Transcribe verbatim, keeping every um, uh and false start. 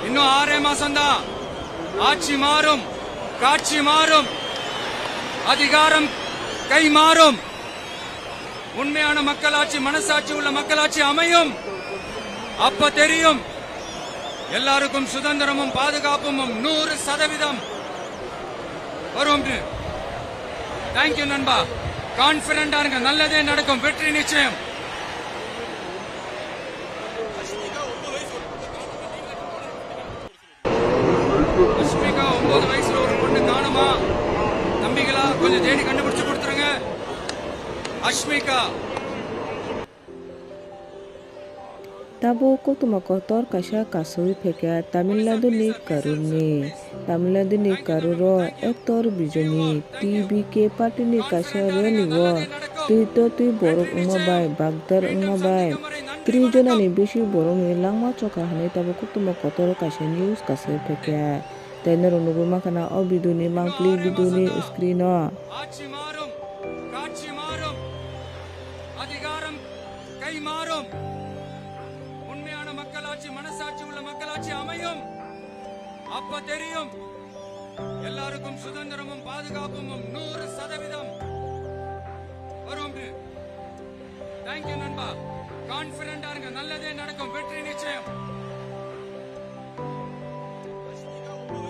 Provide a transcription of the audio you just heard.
இன்னும் ஆறே மாசம்தான். ஆட்சி மாறும், காட்சி மாறும், அதிகாரம் கை மாறும். உண்மையான மக்களாட்சி, மனசாட்சி உள்ள மக்களாட்சி அமையும். அப்ப தெரியும், எல்லாருக்கும் சுதந்திரமும் பாதுகாப்பும் நூறு சதவீதம் வரும். தேங்க்யூ நண்பா. கான்பிடண்டா இருங்க, நல்லதே நடக்கும், வெற்றி நிச்சயம். அஸ்மிகா, ஒன்பது வயசுல ஒரு பொண்ணு காணுமா? தம்பிகளா, கொஞ்சம் தேடி கண்டுபிடிச்சு கொடுத்துருங்க. Rashmika. Tabuk koktwma kotor kaisa kasui phaikha Tamil Nadu ni karwi ni. Tamil Nadu ni karwi rok actor Bijay ni T V K party ni kaisa rally o twi to twi borok wngma bai bagdar wngma bai tris jona ni bisi borok ni langma chokha hinwi tabuk koktwma kotor kaisa news kasui phaikha. Tei norok nugwi mankha na o video ni mangpili video ni screen o. கை மாறும். உண்மையான மக்களாட்சி, மனசாட்சி உள்ள மக்களாட்சி அமையும். அப்ப தெரியும், எல்லாருக்கும் சுதந்திரமும் பாதுகாப்பும் நூறு சதவீதம் வரும். தேங்க்யூ நண்பா. கான்பிடண்டா இருங்க, நல்லதே நடக்கும், வெற்றி நிச்சயம்.